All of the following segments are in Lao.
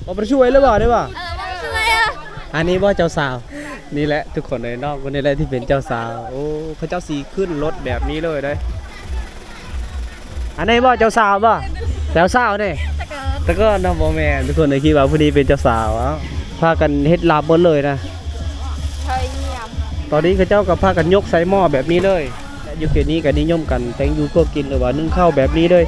ບໍ່ໄປຊ່ວຍເລີຍບໍ່ ໄດ້ບໍ່? ເອີ ບໍ່ໄປຊ່ວຍອະ. ອັນນີ້ບໍ່ເຈົ້າສາວ? ນີ້ແຫຼະທຸກຄົນເອີຍ ນ້ອງຄົນນີ້ແຫຼະທີ່ເປັນເຈົ້າສາວ. ໂອ້ ເຂົາເຈົ້າຊິຂຶ້ນລົດແບບນີ້ເລີຍເດ້. ອັນນີ້ບໍ່ເຈົ້າສາວບໍ່? ເຈົ້າສາວນີ້ ຕະກອນ ຕະກອນເນາະ. ບໍ່ແມ່ນ ທຸກຄົນເອີຍ ຄິດວ່າຜູ້ນີ້ເປັນເຈົ້າສາວ. ເອົ້າ ພາກັນເຮັດລາບໝົດເລີຍນະ. ຕອນນີ້ເຂົາເຈົ້າກໍພາກັນຍົກໃສ່ໝໍ້ແບບນີ້ເລີຍ. ຢູ່ເຂດນີ້ກໍນິຍົມກັນແຕ່ງຢູ່ຄົວກິນ ຫຼືວ່າໜຶ້ງເຂົ້າແບບນີ້ເລີຍ.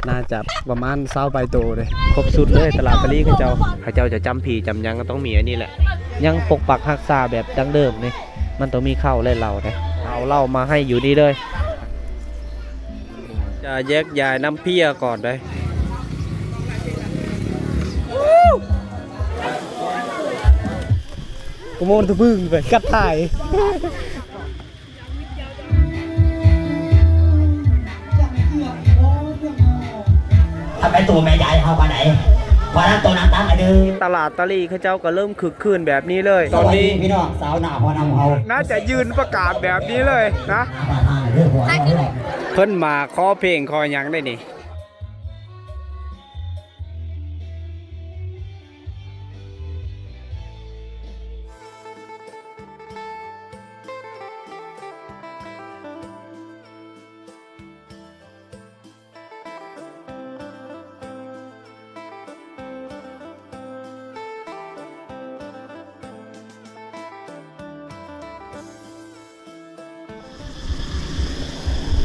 ໜ້າຈະປະມານຊາວປາຍໂຕເດ້ ຄົບຊຸດເລີຍ. ຕະຫຼາດຕະລີເຂົາເຈົ້າ ເຂົາເຈົ້າຈະຈຳຜີຈຳຫຍັງກໍຕ້ອງມີອັນນີ້ແຫຼະ. ຍັງປົກປັກຮັກສາແບບດັ້ງເດີມນີ້ ມັນຕ້ອງມີເຂົ້າ ແລະ ເຫຼົ້າເດ້. ເອົາເຫຼົ້າມາໃຫ້ຢູ່ນີ້ເລີຍ. ຈະແຍກຍ້າຍນ້ຳເພຍກ່ອນເດ້. ກະໂມນຕະບຶງໄປກັດຖ່າຍ. ຖ້າແມ່ຕູ້ແມ່ຍາຍເຮົາປານໃດ ພໍນຳໂຕນຳຕາມໄປເດີ. ຕະຫຼາດຕະລີເຂົາເຈົ້າກໍເລີ່ມຄຶກຄື້ນແບບນີ້ເລີຍ. ຕອນນີ້ ສະບາຍດີພີ່ນ້ອງຊາວນາພໍ່ນຳເຮົາ ໜ້າຈະຢືນປະກາດແບບນີ້ເລີຍນະ. ເພິ່ນມາຂໍເພງຂໍຫຍັງໄດ໋ນີ້.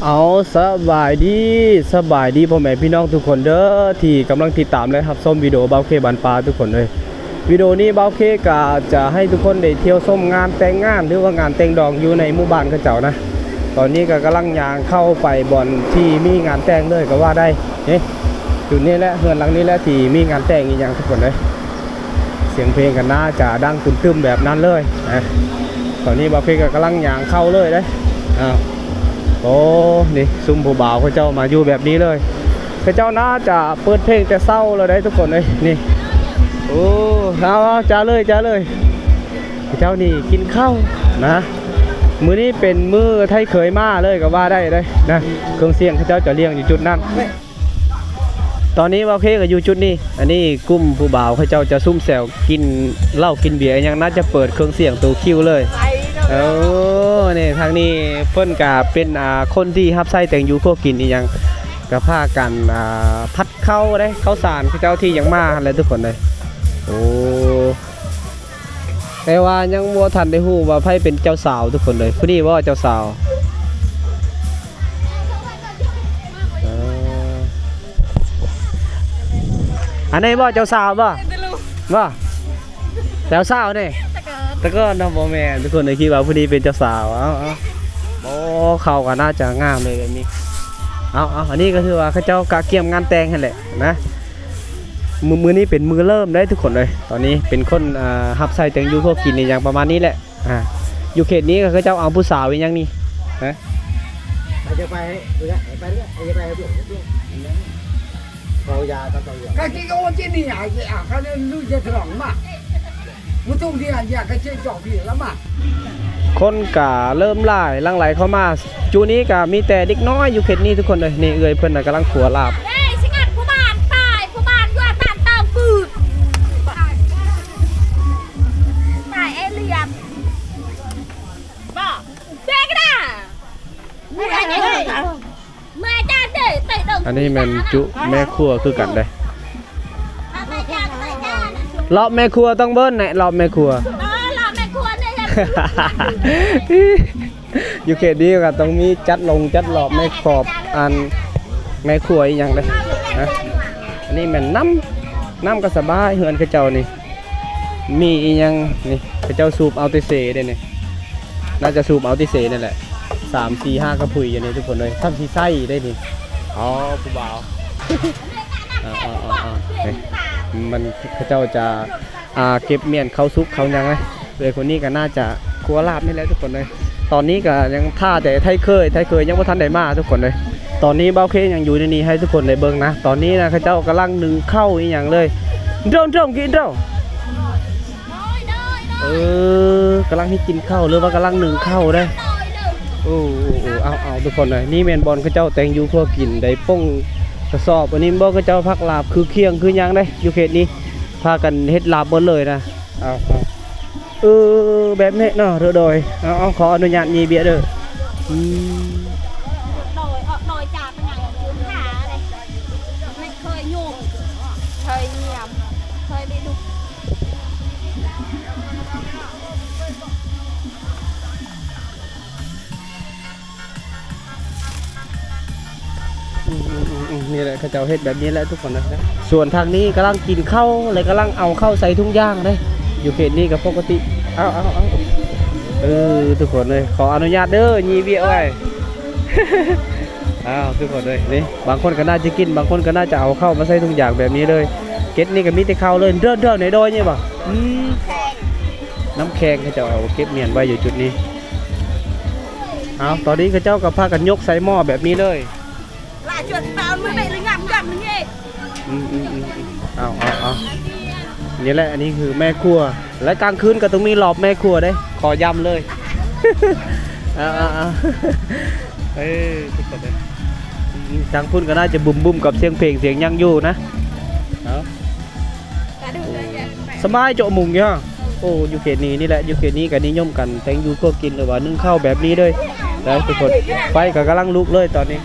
ເອົາ ສະບາຍດີ ສະບາຍດີພໍ່ແມ່ພີ່ນ້ອງທຸກຄົນເດີ ທີ່ກຳລັງຕິດຕາມ ແລະ ຮັບຊົມວິດີໂອບ່າວເຄບ້ານປ່າທຸກຄົນເອີຍ. ວິດີໂອນີ້ບ່າວເຄກະຈະໃຫ້ທຸກຄົນໄດ້ທ່ຽວຊົມງານແຕ່ງງານ ຫຼືວ່າງານແຕ່ງດອງຢູ່ໃນໝູ່ບ້ານເຂົາເຈົ້ານະ. ຕອນນີ້ກໍກຳລັງຍ່າງເຂົ້າໄປບ່ອນທີ່ມີງານແຕ່ງເລີຍກໍວ່າໄດ້. ນີ້ ຈຸດນີ້ແຫຼະ ເຮືອນຫຼັງນີ້ແຫຼະທີ່ມີງານແຕ່ງອີ່ຫຍັງທຸກຄົນເອີຍ. ສຽງເພງກໍໜ້າຈະດັງຕຶມໆແບບນັ້ນເລີຍນະ. ຕອນນີ້ບ່າວເຄກໍກຳລັງຍ່າງເຂົ້າເລີຍເດ້. ອ້າວ ໂອ້ ນີ້ຊຸມຜູ້ບ່າວເຂົາເຈົ້າມາຢູ່ແບບນີ້ເລີຍ. ເຂົາເຈົ້າໜ້າຈະເປີດເພງແຕ່ເຊົ້າແລ້ວເດ້ທຸກຄົນເອີຍ. ນີ້ ໂອ້ ເອົາໆ ຈ້າເລີຍ ຈ້າເລີຍ. ເຂົາເຈົ້ານີ້ກິນເຂົ້ານະ. ມື້ນີ້ເປັນມື້ໄທເຄີຍມາເລີຍກໍວ່າໄດ້ເດ້ນະ. ເຄື່ອງສຽງເຂົາເຈົ້າຈະລ້ຽງຢູ່ຈຸດນັ້ນ. ຕອນນີ້ບ່າວເຄກໍຢູ່ຈຸດນີ້ ອັນນີ້ກຸ່ມຜູ້ບ່າວເຂົາເຈົ້າຈະຊຸມແຊວກິນເຫຼົ້າກິນເບຍອີ່ຫຍັງ ໜ້າຈະເປີດເຄື່ອງສຽງໂຕຄິວເລີຍ. ເອີ ນີ້ທາງນີ້ເພິ່ນກະເປັນ ອ່າ ຄົນທີ່ຮັບໃຊ້ແຕ່ງຢູ່ຄົວກິນອີ່ຫຍັງ ກະພາກັນ ອ່າ ຜັດເຂົ້າເດ້ ເຂົ້າສານເຂົາເຈົ້າທີ່ຍັງມາຫັ້ນແຫຼະທຸກຄົນເອີຍ. ໂອ້ ແຕ່ວ່າຍັງບໍ່ທັນໄດ້ຮູ້ວ່າໃຜເປັນເຈົ້າສາວທຸກຄົນເອີຍ. ຜູ້ນີ້ບໍ່ເຈົ້າສາວ? ເອີ ອັນນີ້ບໍ່ເຈົ້າສາວບໍ່? ບໍ່ ເຈົ້າສາວນີ້ ຕະກອນ ຕະກອນເນາະ. ບໍ່ແມ່ນ ທຸກຄົນເອີຍ ຄິດວ່າຜູ້ນີ້ເປັນເຈົ້າສາວ. ເອົາໆ ໂອ້ ເຂົ້າກໍໜ້າຈະງາມເລີຍແບບນີ້. ເອົາໆ ອັນນີ້ກໍຖືວ່າເຂົາເຈົ້າກະກຽມງານແຕ່ງຫັ້ນແຫຼະນະ. ມື້ ມື້ນີ້ເປັນມື້ເລີ່ມເດ້ທຸກຄົນເອີຍ. ຕອນນີ້ເປັນຄົນ ອ່າ ຮັບໃຊ້ແຕ່ງຢູ່ຄົວກິນອີ່ຫຍັງປະມານນີ້ແຫຼະ. ອ່າ ຢູ່ເຂດນີ້ກໍເຂົາເຈົ້າເອົາຜູ້ສາວອີ່ຫຍັງນີ້ ຮະ? ເອົາຢາ ເອົາຢາ ເອົາຢາ ເອົາຢາ ເອົາຢາ ກະຊິໂອຈິນີ້ ອາ ກະເລີຍລຸຍຈະຖະຫຼອງມາ ມື້ຕຸງທີ່ອັນຢາກະເຈຈອກພີລະມາ. ຄົນກະເລີ່ມຫຼາຍ ຫຼັ່ງໄຫຼເຂົ້າມາ. ຈຸນີ້ກະມີແຕ່ເດັກນ້ອຍຢູ່ເຂດນີ້ທຸກຄົນເລີຍ. ນີ້ເອື້ອຍເພິ່ນນະກຳລັງຄົວລາບ. ເອີຍ ຊິງັດຜູ້ບ້ານຕາຍ ຜູ້ບ້ານຢູ່ອັນນັ້ນຕາມປືດ ຕາຍເອລຽນ ບໍ່ເດກະດາ. ອັນນີ້ແມ່ນຈຸແມ່ຄົວຄືກັນເດ້. ລອບແມ່ຄົວຕ້ອງເບິ່ງແນະ ລອບແມ່ຄົວ. ເອີ ລອບແມ່ຄົວນີ້ ຢູ່ເຂດນີ້ກໍຕ້ອງມີຈັດລົງຈັດລອບໃນຂອບອັນແມ່ຄົວອີ່ຫຍັງເດ້ນະ. ອັນນີ້ແມ່ນນ້ຳ ນ້ຳກໍສະບາຍ ເຮືອນເຂົາເຈົ້ານີ້. ມີອີ່ຫຍັງນີ້ ເຂົາເຈົ້າສູບເອົາແຕ່ເສເດ້ນີ້. ໜ້າຈະສູບເອົາແຕ່ເສນັ້ນແຫຼະ. ສາມ ສີ່ ຫ້າ ກະພຸ້ຍຢູ່ນີ້ທຸກຄົນເອີຍ. ຊ້ຳຊິໃຊ້ໄດ້ນີ້. ອໍ ຜູ້ບ່າວ ເອີໆໆໆ ນີ້ ມັນ ເຂົາເຈົ້າຈະ ອ່າ ເກັບມ້ຽນເຂົ້າສຸກເຂົ້າຫຍັງເລີຍ. ເອື້ອຍຄົນນີ້ກໍໜ້າຈະຄົວລາບນີ້ແຫຼະທຸກຄົນເອີຍ. ຕອນນີ້ກໍຍັງຖ້າແຕ່ໄທເຄີຍ ໄທເຄີຍຍັງບໍ່ທັນໄດ້ມາທຸກຄົນເອີຍ. ຕອນນີ້ບ່າວເຄຍັງຢູ່ໃນນີ້ໃຫ້ທຸກຄົນໄດ້ເບິ່ງນະ. ຕອນນີ້ນະ ເຂົາເຈົ້າກຳລັງໜຶ້ງເຂົ້າອີ່ຫຍັງເລີຍ. ເດີ່ງເດີ່ງກິນເດີ່ງ ເອີ ກຳລັງເຮັດກິນເຂົ້າ ຫຼືວ່າກຳລັງໜຶ້ງເຂົ້າເດ້. ໂອ້ ໂອ້ ເອົາ ເອົາ ທຸກຄົນເອີຍ ນີ້ແມ່ນບ່ອນເຂົາເຈົ້າແຕ່ງຢູ່ຄົວກິນ ໄດ້ປົງກະສອບ. ອັນນີ້ບໍ່ ເຂົາເຈົ້າຜັກລາບຄືຄຽງຄືຫຍັງເດ້ ຢູ່ເຂດນີ້. ພາກັນເຮັດລາບເບິດເລີຍນະ. ເອົາ ເອົາ ເອີ ແບບນີ້ເນາະ. ໂດຍ ໂດຍ ເອົາ ເອົາ ຂໍອະນຸຍາດຫຍີ່ເບຍເດີ. ອືມ ໂດຍ ເອົາ ໂດຍ ຈາກ ເປັນຫຍັງ ຄືຫາເດ້ ແມ່ນເຄີຍຫຍຸ້ງ ເຄີຍຢ້ຽມ ເຄີຍໄດ້ດູ. ອືມໆໆໆ ນີ້ແຫຼະ ເຂົາເຈົ້າເຮັດແບບນີ້ແຫຼະທຸກຄົນນະ. ສ່ວນທາງນີ້ກຳລັງກິນເຂົ້າ ແລະ ກຳລັງເອົາເຂົ້າໃສ່ທຸງຢາງເດ້. ຢູ່ເຂດນີ້ກໍປົກກະຕິ. ເອົາ ເອົາ ເອົາ ເອີ ທຸກຄົນເອີຍ ຂໍອະນຸຍາດເດີ ຫຍີ່ເບຍເອີຍ. ອ້າວ ທຸກຄົນເອີຍ ນີ້ ບາງຄົນກໍໜ້າຈະກິນ ບາງຄົນກໍໜ້າຈະເອົາເຂົ້າມາໃສ່ທຸງຢາງແບບນີ້ເລີຍ. ເກັບນີ້ກໍມີແຕ່ເຂົ້າເລີຍ ເດີ່ນໆ ໃນດອຍນີ້ບໍ່? ອືມ ນ້ຳແຂງ ເຂົາເຈົ້າເອົາເກັບມ້ຽນໄວ້ຢູ່ຈຸດນີ້. ເອົາ ຕອນນີ້ເຂົາເຈົ້າກໍພາກັນຍົກໃສ່ໝໍ້ແບບນີ້ເລີຍ. ລະຈວດປາວມື້ໄດ້ລະງາມໆ ນີ້. ອືມໆໆໆ ເອົາ ເອົາ ເອົາ ນີ້ແຫຼະ ອັນນີ້ຄືແມ່ຄົວ ແລະ ກາງຄືນກໍຕ້ອງມີລອບແມ່ຄົວເດ້ ຂໍຢ້ຳເລີຍ. ເອົາ ເອົາ ເອົາ ເອີ ທຸກຄົນເອີຍ ທາງພຸ້ນກໍໜ້າຈະບຸ້ມໆ ກັບສຽງເພງສຽງຫຍັງຢູ່ນະ. ເອົາ ສະບາຍເຈາະມຸງຢູ່. ໂອ້ ຢູ່ເຂດນີ້ນີ້ແຫຼະ ຢູ່ເຂດນີ້ກໍນິຍົມກັນ ແຕ່ງຢູ່ຄົວກິນ ຫຼືວ່າໜຶ້ງເຂົ້າແບບນີ້ເລີຍນະທຸກຄົນ. ໄຟກໍກຳລັງລຸກເລີຍຕອນນີ້.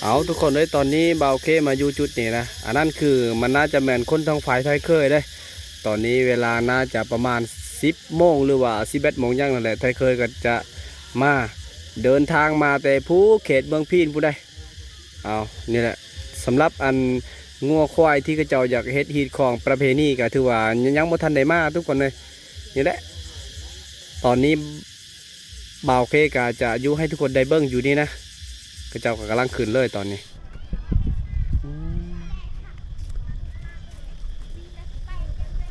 ເອົາ ທຸກຄົນເອີຍ ຕອນນີ້ບ່າວເຄມາຢູ່ຈຸດນີ້ນະ ອັນນັ້ນຄືມັນໜ້າຈະແມ່ນຄົນທາງຝ່າຍໄທເຄີຍເດ້. ຕອນນີ້ເວລາໜ້າຈະປະມານສິບໂມງ ຫຼືວ່າສິບເອັດໂມງຫຍັງນັ້ນແຫຼະ ໄທເຄີຍກໍຈະມາ ເດີນທາງມາແຕ່ພູເຂດເມືອງພີນພຸ້ນໃດ. ເອົາ ນີ້ແຫຼະ ສຳລັບອັນງົວຄວາຍທີ່ເຂົາເຈົ້າຢາກເຮັດຮີດຄອງປະເພນີ ກໍຖືວ່າຍັງ ຍັງບໍ່ທັນໄດ້ມາທຸກຄົນເອີຍ. ນີ້ແຫຼະ ຕອນນີ້ບ່າວເຄກໍຈະຢູ່ໃຫ້ທຸກຄົນໄດ້ເບິ່ງຢູ່ນີ້ນະ ເຂົາເຈົ້າກໍກຳລັງຂຶ້ນເລີຍຕອນນີ້. ອືມ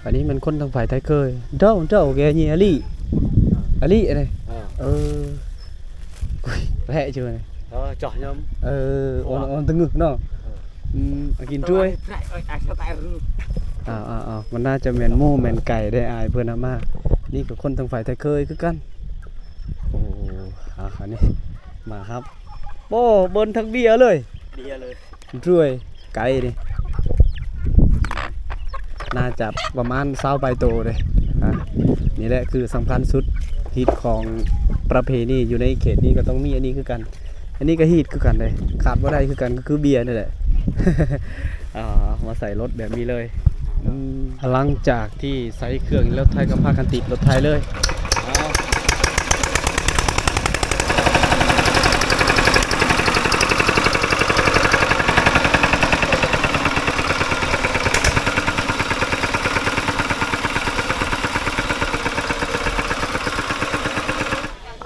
ອັນນີ້ແມ່ນຄົນທາງຝ່າຍໄທເຄີຍ ເຈົ້າ ເຈົ້າແກນີ້ອາລີ ອາລີ ອັນນີ້ ເອີ ເອີ ອຸ້ຍ ແລະຢູ່ນີ້ ເອີ ເຈາະຍຳ ເອີ ອອນ ອອນຕະງຶກເນາະ. ເອີ ອືມ ອາ ກິນຖ້ວຍ ເອີ ເອີ ເອີ ມັນໜ້າຈະແມ່ນໝູແມ່ນໄກ່ໄດ້ ອ້າຍເພິ່ນເອົາມາ. ນີ້ກໍຄົນທາງຝ່າຍໄທເຄີຍຄືກັນ. ໂອ້ ອາ ອັນນີ້ມາຮັບ ໂອ້ ເບິ່ນທັງເບຍເລີຍ ເບຍເລີຍ. ດ້ວຍໄກ່ນີ້ ໜ້າຈະປະມານຊາວປາຍໂຕເດ້. ອາ ນີ້ແຫຼະຄືສຳຄັນສຸດ ຮີດຄອງປະເພນີຢູ່ໃນເຂດນີ້ກໍຕ້ອງມີອັນນີ້ຄືກັນ. ອັນນີ້ກໍຮີດຄືກັນເດ້ ຂາດບໍ່ໄດ້ຄືກັນ ກໍຄືເບຍນີ້ແຫຼະ. ອາ ມາໃສ່ລົດແບບນີ້ເລີຍ. ອືມ ຫຼັງຈາກທີ່ໃສ່ເຄື່ອງລົດໄຖ ກໍພາກັນຕິດລົດໄຖເລີຍ.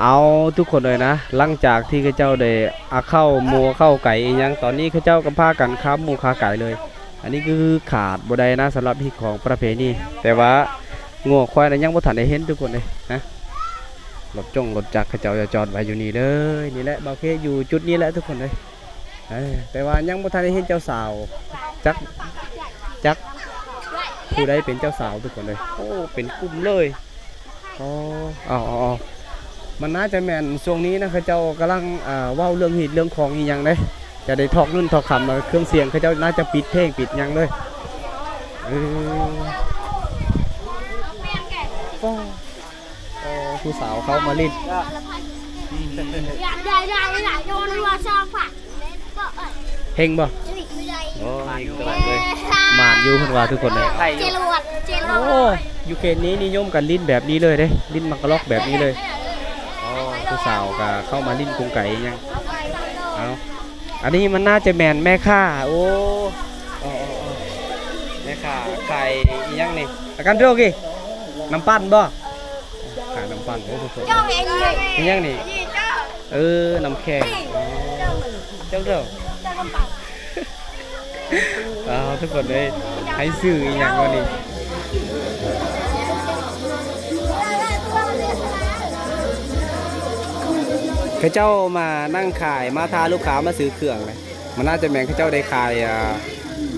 ເອົາ ທຸກຄົນເອີຍນະ ຫຼັງຈາກທີ່ເຂົາເຈົ້າໄດ້ອາເຂົ້າໝູເຂົ້າໄກ່ອີ່ຫຍັງ ຕອນນີ້ເຂົາເຈົ້າກໍພາກັນຄາໝູຄາໄກ່ເລີຍ. ອັນນີ້ຄືຂາດບໍ່ໄດ້ນະ ສຳລັບຮີດຄອງປະເພນີ. ແຕ່ວ່າງົວຄວາຍນະ ຍັງບໍ່ທັນໄດ້ເຫັນທຸກຄົນເອີຍນະ. ລົດຈົງລົດຈັກເຂົາເຈົ້າຈະຈອດໄວ້ຢູ່ນີ້ເລີຍ. ນີ້ແຫຼະ ບ່າວເຄຢູ່ຈຸດນີ້ແຫຼະທຸກຄົນເອີຍ. ເອີ ແຕ່ວ່າຍັງບໍ່ທັນໄດ້ເຫັນເຈົ້າສາວ ຈັກ ຈັກຜູ້ໃດເປັນເຈົ້າສາວທຸກຄົນເອີຍ. ໂອ້ ເປັນກຸ່ມເລີຍ. ອໍ ເອົາ ເອົາ ເອົາ ມັນໜ້າຈະແມ່ນຊ່ວງນີ້ນະ ເຂົາເຈົ້າກຳລັງ ອ່າ ເວົ້າເລື່ອງຮີດເລື່ອງຄອງອີ່ຫຍັງເດ້ ຈະໄດ້ຖອກເງິນຖອກຄຳ ເຄື່ອງສຽງເຂົາເຈົ້າໜ້າຈະປິດເພງປິດຫຍັງເລີຍ. ເອີ ໂອ້ ໂອ້ ຜູ້ສາວເຂົ້າມາຫຼິ້ນ. ເຮັງບໍ່? ໂອ້ຍ ກຳລັງເລີຍ ໝານຢູ່ເພິ່ນວ່າທຸກຄົນເລີຍ. ໂອ້ ຢູ່ເຂດນີ້ນິຍົມກັນຫຼິ້ນແບບນີ້ເລີຍເດ້ ຫຼິ້ນໝາກກະລັອກແບບນີ້ເລີຍ. ໂອ້ ຜູ້ສາວກໍເຂົ້າມາຫຼິ້ນກົງໄກອີ່ຫຍັງ. ເອົາ ອັນນີ້ມັນໜ້າຈະແມ່ນແມ່ຄ້າ. ໂອ້ ເອີ ເອີ ເອີ ແມ່ຄ້າຂາຍອີ່ຫຍັງນີ້? ອາການໂດກີ ນ້ຳປັ່ນບໍ່? ຂາຍນ້ຳປັ່ນ. ໂອ້ ທຸກຄົນ ອີ່ຫຍັງນີ້? ເອີ ນ້ຳແຂງ. ອໍ ເຈົ້າເດີ ອ້າວ ທຸກຄົນເອີຍ ໃຫ້ຊື້ອີ່ຫຍັງວະນີ້? ເຂົາເຈົ້າມານັ່ງຂາຍ ມາຖ້າລູກຄ້າມາຊື້ເຄື່ອງເລີຍ. ມັນໜ້າຈະແມ່ນເຂົາເຈົ້າໄດ້ຂາຍ ອ່າ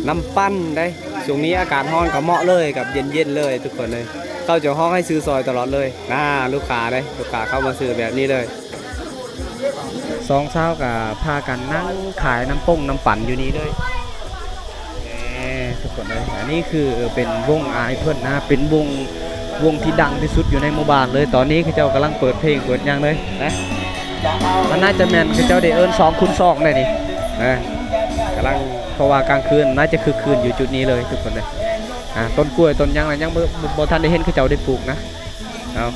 ນ້ຳປັ່ນເດ້. ຊ່ວງນີ້ອາກາດຮ້ອນກໍເໝາະເລີຍ ກັບເຢັນໆ ເລີຍທຸກຄົນເລີຍ. ເຂົາຈະຮ້ອງໃຫ້ຊື້ຊ່ອຍຕະຫຼອດເລີຍນະ ລູກຄ້າເດ້. ລູກຄ້າເຂົ້າມາຊື້ແບບນີ້ເລີຍ. ສອງສາວກໍພາກັນນັ່ງຂາຍນ້ຳປົງນ້ຳປັ່ນຢູ່ນີ້ເລີຍ. ແໝ ທຸກຄົນເອີຍ ອັນນີ້ຄືເປັນວົງອ້າຍເພິ່ນນະ ເປັນວົງ ວົງທີ່ດັງທີ່ສຸດຢູ່ໃນໝູ່ບ້ານເລີຍ. ຕອນນີ້ເຂົາເຈົ້າກຳລັງເປີດເພງເປີດຫຍັງເລີຍນະ. ມັນໜ້າຈະແມ່ນເຂົາເຈົ້າໄດ້ເອີ້ນສອງຄູນສອງໄດ໋ນີ້ນະ ກຳລັງ ເພາະວ່າກາງຄືນໜ້າຈະຄຶກຄື້ນຢູ່ຈຸດນີ້ເລີຍທຸກຄົນເອີຍ. ອ່າ ຕົ້ນກ້ວຍຕົ້ນຫຍັງນະ ຍັງບໍ່ ບໍ່ ບໍ່ທັນໄດ້ເຫັນເຂົາເຈົ້າໄດ້ປູກນະ. ເອົາ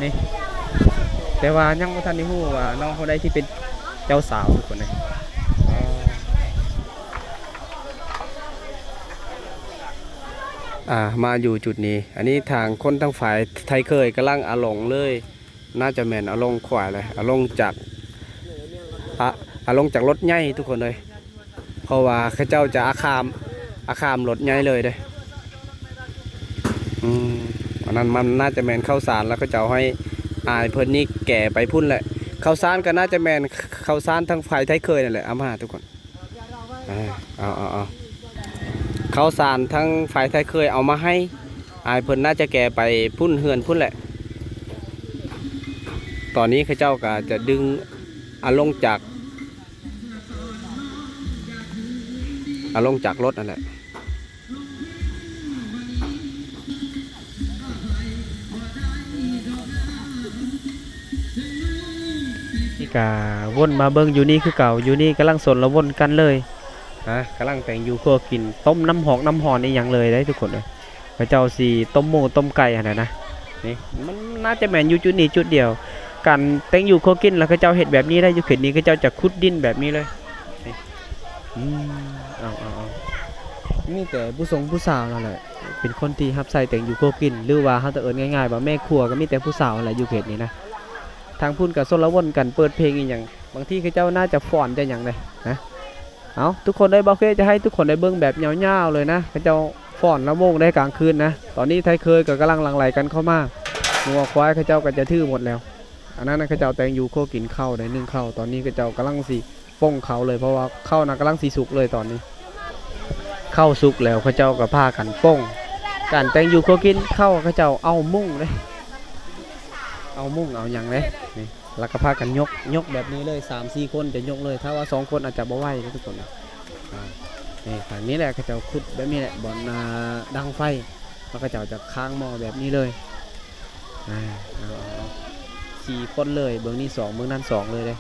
ນີ້ ແຕ່ວ່າຍັງບໍ່ທັນໄດ້ຮູ້ວ່ານ້ອງເຮົາໃດທີ່ເປັນເຈົ້າສາວທຸກຄົນເອີຍ. ອ່າ ມາຢູ່ຈຸດນີ້ ອັນນີ້ທາງຄົນທາງຝ່າຍໄທເຄີຍກຳລັງເອົາລົງເລີຍ. ໜ້າຈະແມ່ນເອົາລົງຂວາຍເລີຍ ເອົາລົງຈາກ ອາ ເອົາລົງຈາກລົດໃຫຍ່ທຸກຄົນເອີຍ ເພາະວ່າເຂົາເຈົ້າຈະອາຄາມ ອາຄາມລົດໃຫຍ່ເລີຍເດ້. ອືມ ອັນນັ້ນມັນໜ້າຈະແມ່ນເຂົ້າສານ ແລ້ວເຂົາເຈົ້າໃຫ້ອ້າຍເພິ່ນນີ້ແກ່ໄປພຸ້ນແຫຼະ. ເຂົ້າສານກໍໜ້າຈະແມ່ນເຂົ້າສານທາງຝ່າຍໄທເຄີຍນັ້ນແຫຼະ ເອົາມາທຸກຄົນ. ເອົາ ເອົາ ເອົາ ເຂົ້າສານທາງຝ່າຍໄທເຄີຍເອົາມາໃຫ້ ອ້າຍເພິ່ນໜ້າຈະແກ່ໄປພຸ້ນເຮືອນພຸ້ນແຫຼະ. ຕອນນີ້ເຂົາເຈົ້າກໍຈະດຶງເອົາລົງຈາກ ເອົາລົງຈາກລົດນັ້ນແຫຼະ. ນີ້ກະວົນມາເບິ່ງຢູ່ນີ້ຄືເກົ່າ ຢູ່ນີ້ກຳລັງສົນລະວົນກັນເລີຍ ຮະ ກຳລັງແຕ່ງຢູ່ຄົວກິນ ຕົ້ມນ້ຳຮອກນ້ຳຮ້ອນອີ່ຫຍັງເລີຍເດ້ທຸກຄົນເອີຍ. ເຂົາເຈົ້າຊິຕົ້ມໝູຕົ້ມໄກ່ຫັ້ນນະ ນີ້ ມັນໜ້າຈະແມ່ນຢູ່ຈຸດນີ້ຈຸດດຽວ ການແຕ່ງຢູ່ຄົວກິນ ແລ້ວເຂົາເຈົ້າເຮັດແບບນີ້ໄດ້ ຢູ່ເຂດນີ້ເຂົາເຈົ້າຈະຂຸດດິນແບບນີ້ເລີຍ ນີ້ ອືມ ເອົາ ເອົາ ເອົາ ມີແຕ່ຜູ້ຊົງຜູ້ສາວນັ້ນແຫຼະ ເປັນຄົນທີ່ຮັບໃຊ້ແຕ່ງຢູ່ຄົວກິນ ຫຼືວ່າເຮົາຈະເອີ້ນງ່າຍໆວ່າແມ່ຄົວ ກໍມີແຕ່ຜູ້ສາວຫັ້ນແຫຼະຢູ່ເຂດນີ້ນະ. ທາງພຸ້ນກໍຊົນລະວົນກັນເປີດເພງອີ່ຫຍັງ ບາງທີເຂົາເຈົ້າໜ້າຈະຟ້ອນຈະຫຍັງເດ້ນະ. ເອົາ ທຸກຄົນເອີຍ ບ່າວເຄຈະໃຫ້ທຸກຄົນໄດ້ເບິ່ງແບບຍາວໆເລີຍນະ ເຂົາເຈົ້າຟ້ອນລຳວົງໃນກາງຄືນນະ. ຕອນນີ້ໄທເຄີຍກໍກຳລັງຫຼັ່ງໄຫຼກັນເຂົ້າມາ ງົວຄວາຍເຂົາເຈົ້າກໍຈະຖືໝົດແລ້ວ. ອັນນັ້ນນະ ເຂົາເຈົ້າແຕ່ງຢູ່ຄົວກິນເຂົ້າໄດ້ ໜຶ້ງເຂົ້າ ຕອນນີ້ເຂົາເຈົ້າກຳລັງຊິ ປົງເຂົ້າເລີຍ ເພາະວ່າເຂົ້ານະກຳລັງຊິສຸກເລີຍຕອນນີ້. ເຂົ້າສຸກແລ້ວເຂົາເຈົ້າກໍພາກັນປົງ ການແຕ່ງຢູ່ຄົວກິນເຂົ້າ ເຂົາເຈົ້າເອົາມຸ້ງເດ້ ເອົາມຸ້ງເອົາຫຍັງເດ້ ນີ້ ແລ້ວກໍພາກັນຍົກ ຍົກແບບນີ້ເລີຍ ສາມສີ່ຄົນຈະຍົກເລີຍ ຖ້າວ່າສອງຄົນອາດຈະບໍ່ໄຫວເດ້ທຸກຄົນ. ອ່າ ນີ້ ທາງນີ້ແຫຼະ ເຂົາເຈົ້າຂຸດແບບນີ້ແຫຼະ ບ່ອນ ອ່າ ດັງໄຟ ແລ້ວເຂົາເຈົ້າຈະຄ້າງໝໍ້ແບບນີ້ເລີຍ. ອ່າ ເອົາ ເອົາ ເອົາ ສີ່ຄົນເລີຍ ເບື້ອງນີ້ສອງ ເບື້ອງນັ້ນສອງເລີຍເດ້.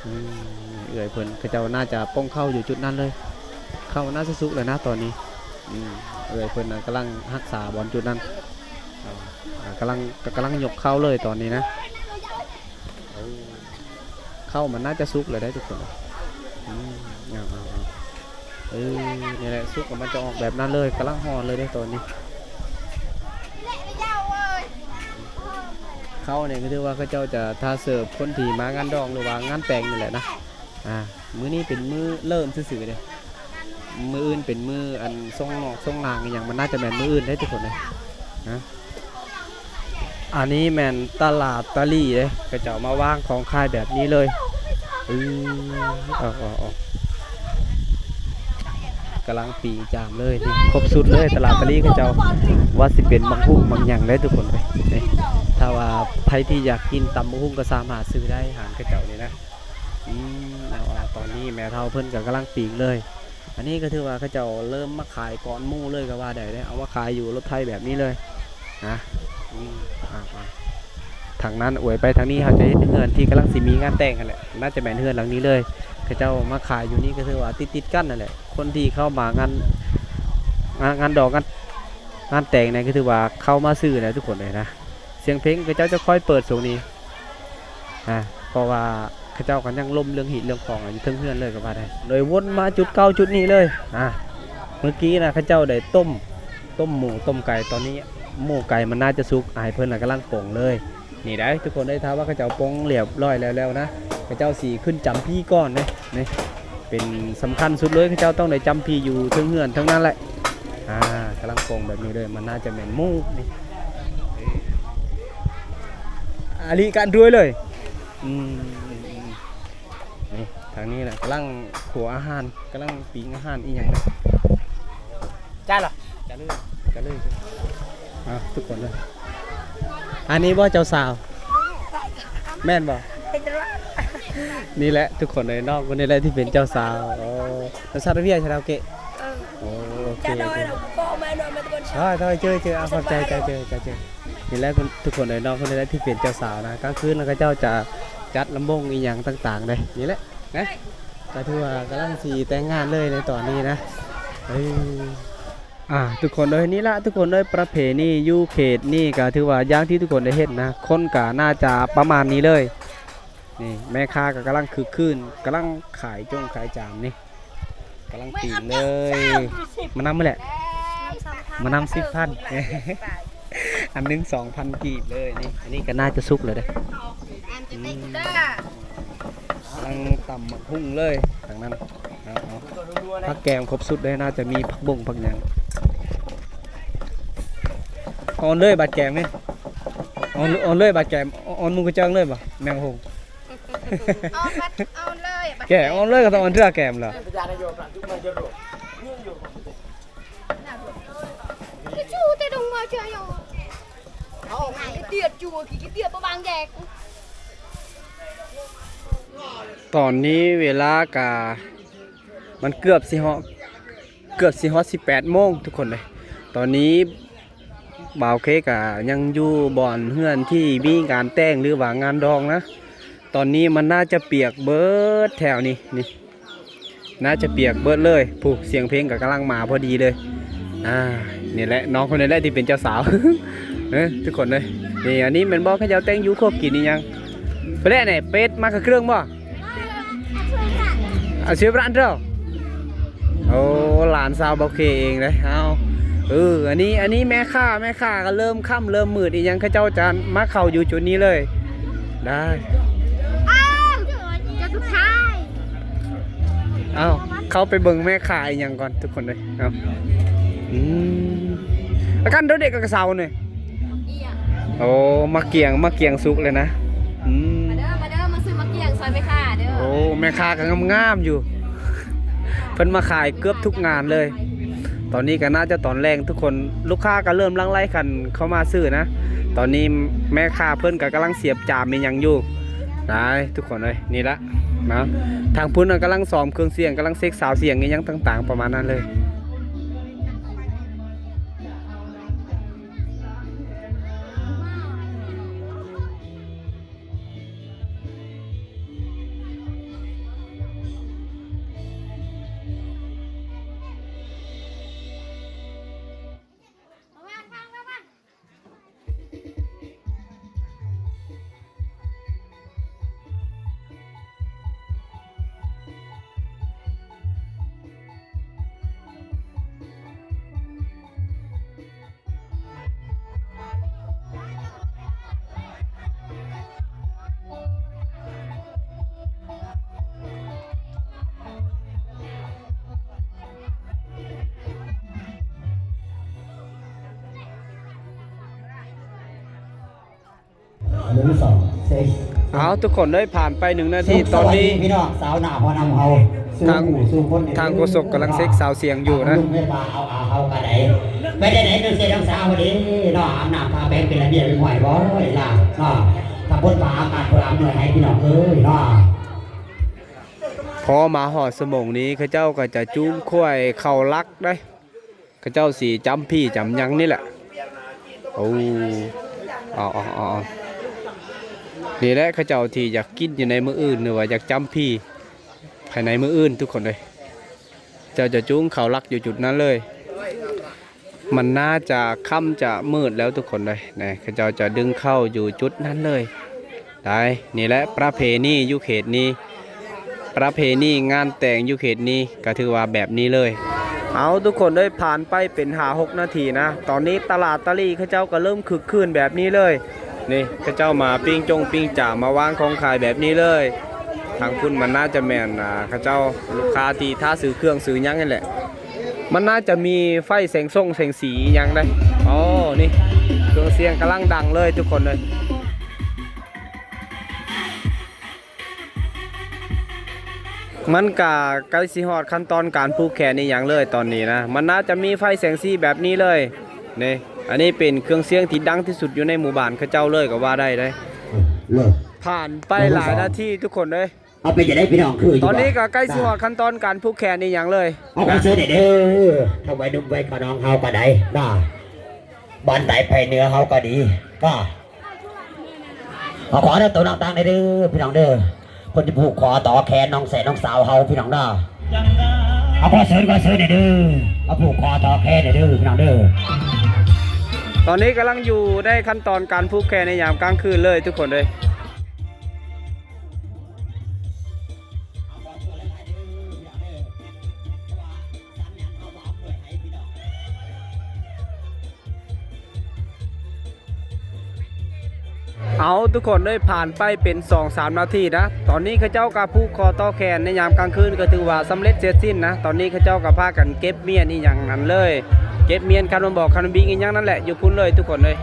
ອືມ ເອື້ອຍເພິ່ນ ເຂົາເຈົ້າໜ້າຈະປົງເຂົ້າຢູ່ຈຸດນັ້ນເລີຍ ເຂົ້າໜ້າຈະສຸກແລ້ວນະຕອນນີ້. ອືມ ເອື້ອຍເພິ່ນນະກຳລັງຮັກສາບ່ອນຈຸດນັ້ນ ອ່າ ກຳລັງ ກຳລັງຍົກເຂົ້າເລີຍຕອນນີ້ນະ. ເຂົ້າມັນໜ້າຈະສຸກແລ້ວເດ້ທຸກຄົນ. ອືມ ເອົາ ເອົາ ເອົາ ເອີ ນີ້ແຫຼະ ສຸກແລ້ວມັນຈະອອກແບບນັ້ນເລີຍ ກຳລັງຮ້ອນເລີຍເດ້ຕອນນີ້. ເຂົ້ານີ້ກໍຖືວ່າເຂົາເຈົ້າຈະຖ້າເສີບຄົນທີ່ມາງານດອງ ຫຼືວ່າງານແຕ່ງນີ້ແຫຼະນະ. ອ່າ ມື້ນີ້ເປັນມື້ເລີ່ມຊື່ໆເດ້ ມື້ອື່ນເປັນມື້ອັນສົ່ງນອກສົ່ງນາງອີ່ຫຍັງ ມັນໜ້າຈະແມ່ນມື້ອື່ນເດ້ທຸກຄົນເດ້ ນະ. ອັນນີ້ແມ່ນຕະຫຼາດຕະຫຼີເດ້ ເຂົາເຈົ້າມາວາງຂອງຂາຍແບບນີ້ເລີຍ. ອື ອອກ ອອກ ອອກ ກຳລັງປີງຈາມເລີຍນີ້ ຄົບຊຸດເລີຍ ຕະຫຼາດຕະຫຼີເຂົາເຈົ້າ ວ່າຊິເປັນໝາກຫຸ່ງໝາກຫຍັງເດ້ທຸກຄົນເອີຍ. ນີ້ ຖ້າວ່າໃຜທີ່ຢາກກິນຕຳບັກຫຸ່ງກໍສາມາດຊື້ໄດ້ ຮ້ານເຂົາເຈົ້ານີ້ນະ. ອືມ ເອົາ ເອົາ ຕອນນີ້ແມ່ເຖົ້າເພິ່ນກໍກຳລັງປີງເລີຍ. ອັນນີ້ກໍຖືວ່າເຂົາເຈົ້າເລີ່ມມາຂາຍກ່ອນໝູ່ເລີຍກໍວ່າໄດ້ເດ້ ເອົາມາຂາຍຢູ່ລົດໄຖແບບນີ້ເລີຍນະ. ອືມ ອ່າ ອ່າ ທາງນັ້ນອວຍໄປທາງນີ້ ເຮົາຈະເຫັນເຮືອນທີ່ກຳລັງຊິມີງານແຕ່ງຫັ້ນແຫຼະ ໜ້າຈະແມ່ນເຮືອນຫຼັງນີ້ເລີຍ. ເຂົາເຈົ້າມາຂາຍຢູ່ນີ້ກໍຖືວ່າຕິດໆກັນຫັ້ນແຫຼະ ຄົນທີ່ເຂົ້າມາງານ ງານ ງານດອງ ງານ ງານແຕ່ງນີ້ກໍຖືວ່າເຂົ້າມາຊື້ແລ້ວທຸກຄົນເອີຍນະ. ສຽງເພງເຂົາເຈົ້າຈະຄ່ອຍເປີດຊ່ວງນີ້ ອ່າ ເພາະວ່າເຂົາເຈົ້າກໍຍັງລົມເລື່ອງຮີດເລື່ອງຄອງຢູ່ເທິງເຮືອນເລີຍກໍວ່າໄດ້. ໂດຍວົນມາຈຸດເກົ່າຈຸດນີ້ເລີຍ. ອ່າ ມື້ກີ້ນະເຂົາເຈົ້າໄດ້ຕົ້ມ ຕົ້ມໝູຕົ້ມໄກ່ ຕອນນີ້ໝູໄກ່ມັນໜ້າຈະສຸກ ອ້າຍເພິ່ນນະກຳລັງປົງເລີຍ. ນີ້ໄດ໋ທຸກຄົນເອີຍ ຖ້າວ່າເຂົາເຈົ້າປົງລຽບຮ້ອຍແລ້ວໆນະ ເຂົາເຈົ້າຊິຂຶ້ນຈຳພີ້ກ່ອນເດ້ ນີ້ ເປັນສຳຄັນສຸດເລີຍ ເຂົາເຈົ້າຕ້ອງໄດ້ຈຳພີ້ຢູ່ເທິງເຮືອນເທິງນັ້ນແຫຼະ. ອ່າ ກຳລັງປົງແບບນີ້ເລີຍ ມັນໜ້າຈະແມ່ນໝູນີ້ ອາລີການດ້ວຍເລີຍ. ອືມ ນີ້ ທາງນີ້ນະກຳລັງຄົວອາຫານ ກຳລັງປີ້ງອາຫານອີ່ຫຍັງນະ. ຈ້າລະ ຈ້າເລີຍ ຈ້າເລີຍ. ອ່າ ທຸກຄົນເລີຍ ອັນນີ້ບໍ່ເຈົ້າສາວ ແມ່ນບໍ່? ນີ້ແຫຼະທຸກຄົນເອີຍ ນ້ອງຄົນນີ້ແຫຼະທີ່ເປັນເຈົ້າສາວ. ໂອ້ ເຈົ້າສາວໄດ້ເວຍຊາລາວເກະ. ເອີ ໂອ້ ໂອເຄ ຈະໂດຍ ໂອເຄ ເຈົ້າກໍມາເນາະ ມາແຕ່ກ່ອນ ເຈົ້າ ເຈົ້າ ເຈົ້າ ເຈົ້າ ຂອບໃຈ ເຈົ້າ ເຈົ້າ ເຈົ້າ ເຈົ້າ. ນີ້ແຫຼະທຸກຄົນເອີຍ ນ້ອງຄົນນີ້ແຫຼະທີ່ເປັນເຈົ້າສາວນະ. ກາງຄືນເຂົາເຈົ້າຈະຈັດລຳວົງອີ່ຫຍັງຕ່າງໆເດ້. ນີ້ແຫຼະນະ ກໍຖືວ່າກຳລັງຊິແຕ່ງງານເລີຍໃນຕອນນີ້ນະ. ເອີ ອ່າ ທຸກຄົນເອີຍ ນີ້ລະທຸກຄົນເອີຍ ປະເພນີຢູ່ເຂດນີ້ກໍຖືວ່າຢ່າງທີ່ທຸກຄົນໄດ້ເຫັນນະ ຄົນກໍໜ້າຈະປະມານນີ້ເລີຍ. ນີ້ແມ່ຄ້າກໍກຳລັງຄຶກຄື້ນ ກຳລັງຂາຍຈົ່ງຂາຍຈານນີ້ ກຳລັງຕີງເລີຍ. ມານຳແຫຼະ ມານຳສິບພັນ ອັນໜຶ່ງສອງພັນກີບເລີຍນີ້. ອັນນີ້ກໍໜ້າຈະສຸກແລ້ວເດ້ ອືມ ກຳລັງຕຳໝາກຫຸ່ງເລີຍທາງນັ້ນ. ເອົາໆ ຜັກແກມຄົບຊຸດເລີຍ ໜ້າຈະມີຜັກບົ້ງຜັກຫຍັງ. ອ່ອນເລີຍບາດແກມນີ້ ອ່ອນ ອ່ອນເລີຍບາດແກມ ອ່ອນໝູ່ກະເຈິງເລີຍບໍ່ ແມງຫຸ່ງ. ເອົາ ເອົາເລີຍ ແກະອ່ອນເລີຍ ກໍຕ້ອງອ່ອນເທື່ອແກມລະ. ຕອນນີ້ເວລາກະ ມັນເກືອບຊິຮອດ ເກືອບຊິຮອດສິບແປດໂມງທຸກຄົນເອີຍ. ຕອນນີ້ບ່າວເຄກະຍັງຢູ່ບ່ອນເຮືອນທີ່ມີງານແຕ່ງ ຫຼືວ່າງານດອງນະ. ຕອນນີ້ມັນໜ້າຈະປຽກເບີດແຖວນີ້ ນີ້ ໜ້າຈະປຽກເບີດເລີຍ. ຜູ້ ສຽງເພງກໍກຳລັງມາພໍດີເລີຍ. ອ່າ ນີ້ແຫຼະ ນ້ອງຄົນນີ້ແຫຼະທີ່ເປັນເຈົ້າສາວ ເອີ ທຸກຄົນເອີຍ. ນີ້ ອັນນີ້ແມ່ນບໍ່ ເຂົາເຈົ້າແຕ່ງຢູ່ຄົວກິນອີ່ຫຍັງ? ເປັດແຫຼະນີ້ ເປັດມາກະເຄື່ອງບໍ່? ອາຊີບຮ້ານເຈົ້າ ໂອ້ ຫຼານສາວບ່າວເຄເອງເດ້. ເອົາ ເອີ ອັນນີ້ ອັນນີ້ແມ່ຄ້າ ແມ່ຄ້າກໍເລີ່ມຄ່ຳເລີ່ມມືດອີ່ຫຍັງ ເຂົາເຈົ້າຈະມາເຂົ້າຢູ່ຈຸດນີ້ເລີຍ. ໄດ້ ອ້າວ ຈຸດສຸດທ້າຍ. ເອົາ ເຂົ້າໄປເບິ່ງແມ່ຄ້າອີ່ຫຍັງກ່ອນທຸກຄົນເອີຍ. ເອົາ ອືມ ອາການໂດດເດັກກັບກະເຊົານີ້. ໂອ້ ໝາກກຽງ ໝາກກຽງສຸກເລີຍນະ. ອືມ ມາເດີ ມາເດີ ມາຊື້ໝາກກຽງຊ່ອຍແມ່ຄ້າເດີ. ໂອ້ ແມ່ຄ້າກໍງາມໆຢູ່ ເພິ່ນມາຂາຍເກືອບທຸກງານເລີຍ. ຕອນນີ້ກໍໜ້າຈະຕອນແລງທຸກຄົນ ລູກຄ້າກໍເລີ່ມຫຼັ່ງໄຫຼກັນເຂົ້າມາຊື້ນະ. ຕອນນີ້ແມ່ຄ້າເພິ່ນກໍກຳລັງສຽບຈາມອີ່ຫຍັງຢູ່. ໄດ້ ທຸກຄົນເອີຍ ນີ້ລະນະ ທາງພຸ້ນນະກຳລັງຊ້ອມເຄື່ອງສຽງ ກຳລັງເຊັກຊາວສຽງອີ່ຫຍັງຕ່າງໆ ປະມານນັ້ນເລີຍ. ເອົາ ທຸກຄົນເອີຍ ຜ່ານໄປໜຶ່ງນາທີ ຕອນນີ້ ພີ່ນ້ອງສາວໜ້າພໍ່ນຳເຮົາ ທາງ ທາງໂຄສົກກຳລັງເຊັກຊາວສຽງຢູ່ນະ. ໄປໄດ້ໃດ ນ້ອງເຊນ້ອງສາວເດ້ເນາະ ອາບນ້ຳທາແປງເປັນລະບຽບຮຽບຮ້ອຍບໍ່ ອີ່ຫຼ້າເນາະ. ຖ້າພົດຟ້າອາກາດບໍ່ອຳນວຍໃຫ້ ພີ່ນ້ອງເອີຍເນາະ. ພໍມາຮອດຊົ່ວໂມງນີ້ ເຂົາເຈົ້າກໍຈະຈູງຄວາຍເຂົ້າຫຼັກເດ້. ເຂົາເຈົ້າຊິຈຳຜີຈຳຫຍັງນີ້ແຫຼະ. ໂອ້ ເອົາໆໆໆ ນີ້ແຫຼະ ເຂົາເຈົ້າທີ່ຢາກກິນຢູ່ໃນມື້ອື່ນ ຫຼືວ່າຢາກຈຳຜີພາຍໃນມື້ອື່ນ ທຸກຄົນເອີຍ. ເຈົ້າຈະຈູງເຂົ້າຫຼັກຢູ່ຈຸດນັ້ນເລີຍ. ມັນໜ້າຈະຄ່ຳຈະມືດແລ້ວທຸກຄົນເອີຍ. ນີ້ ເຂົາເຈົ້າຈະດຶງເຂົ້າຢູ່ຈຸດນັ້ນເລີຍ. ໄດ້ ນີ້ແຫຼະປະເພນີຢູ່ເຂດນີ້ ປະເພນີງານແຕ່ງຢູ່ເຂດນີ້ກໍຖືວ່າແບບນີ້ເລີຍ. ເອົາ ທຸກຄົນເອີຍ ຜ່ານໄປເປັນຫ້າຫົກນາທີນະ ຕອນນີ້ຕະຫຼາດຕະຫຼີ່ເຂົາເຈົ້າກໍເລີ່ມຄຶກຄື້ນແບບນີ້ເລີຍ. ນີ້ ເຂົາເຈົ້າມາປີ້ງຈົງປີ້ງຈາມາວາງຂອງຂາຍແບບນີ້ເລີຍ. ທາງພຸ້ນມັນໜ້າຈະແມ່ນ ອ່າ ເຂົາເຈົ້າລູກຄ້າທີ່ຖ້າຊື້ເຄື່ອງຊື້ຫຍັງນີ້ແຫຼະ. ມັນໜ້າຈະມີໄຟແສງສົ່ງແສງສີອີ່ຫຍັງໄດ໋. ອໍ ນີ້ ເຄື່ອງສຽງກຳລັງດັງເລີຍທຸກຄົນເອີຍ. ມັນກະໃກ້ຊິຮອດຂັ້ນຕອນການຜູກແຂນອີ່ຫຍັງເລີຍຕອນນີ້ນະ. ມັນໜ້າຈະມີໄຟແສງສີແບບນີ້ເລີຍ. ນີ້ ອັນນີ້ເປັນເຄື່ອງສຽງທີ່ດັງທີ່ສຸດຢູ່ໃນໝູ່ບ້ານເຂົາເຈົ້າເລີຍກໍວ່າໄດ້ເດ້. ເລີຍ ຜ່ານໄປຫຼາຍນາທີທຸກຄົນເອີຍ. ເອົາ ເປັນຈັ່ງໃດພີ່ນ້ອງ ຄືຢູ່ບໍ່? ຕອນນີ້ກໍໃກ້ຊິຮອດຂັ້ນຕອນການຜູກແຂນອີ່ຫຍັງເລີຍ. ເອົາ ຂໍເຊີນແດ່ເດີ ທາງໄວໜຸ່ມໄວຂະນ້ອງເຮົາກໍໄດ້ເນາະ, ບ້ານໃຕ້ໄພເໜືອເຮົາກໍດີເນາະ. ເອົາ ຂໍເດີ ໂຕນ້ອງຕັ້ງແດ່ເດີພີ່ນ້ອງເດີ, ຄົນທີ່ຜູກຄໍຕໍ່ແຂນນ້ອງແສນນ້ອງສາວເຮົາພີ່ນ້ອງເດີ. ເອົາ ຂໍເຊີນ ຂໍເຊີນແດ່ເດີ, ມາຜູກຄໍຕໍ່ແຂນແດ່ເດີພີ່ນ້ອງເດີ. ຕອນນີ້ກຳລັງຢູ່ໃນຂັ້ນຕອນການຜູກແຂນໃນຍາມກາງຄືນເລີຍທຸກຄົນເອີຍ. ເອົາ ທຸກຄົນເອີຍ ຜ່ານໄປເປັນສອງສາມນາທີນະ, ຕອນນີ້ເຂົາເຈົ້າກໍຜູກຄໍຕໍ່ແຂນໃນຍາມກາງຄືນ ກໍຖືວ່າສຳເລັດເສັດສິ້ນນະ. ຕອນນີ້ເຂົາເຈົ້າກໍພາກັນເກັບມ້ຽນອີ່ຫຍັງນັ້ນເລີຍ, ເກັບມ້ຽນຄັນມາບອກຄັນບິງອີ່ຫຍັງນັ້ນແຫຼະ ຢູ່ພຸ້ນເລີຍທຸກຄົນເອີຍ.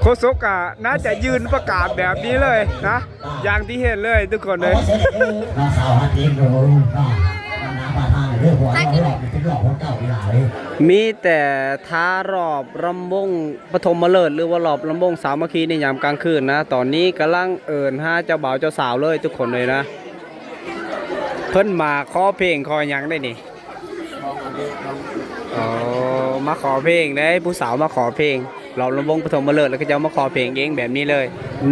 ໂຄສົກກໍໜ້າຈະຢືນປະກາດແບບນີ້ເລີຍນະ. ຢ່າງທີ່ເຫັນເລີຍທຸກຄົນເອີຍ. ມີແຕ່ຖ້າລອບລຳວົງປະຖົມມະເລີດ ຫຼືວ່າລອບລຳວົງສາມັກຄີໃນຍາມກາງຄືນນະ. ຕອນນີ້ກຳລັງເອີ້ນຫາເຈົ້າບ່າວເຈົ້າສາວເລີຍທຸກຄົນເອີຍນະ. ເພິ່ນມາຂໍເພງຂໍຫຍັງໄດ໋ນີ້. ອໍ ມາຂໍເພງເດ້, ຜູ້ສາວມາຂໍເພງ. ລອບລຳວົງປະຖົມມະເລີດ ແລ້ວເຂົາເຈົ້າມາຂໍເພງເອງແບບນີ້ເລີຍ.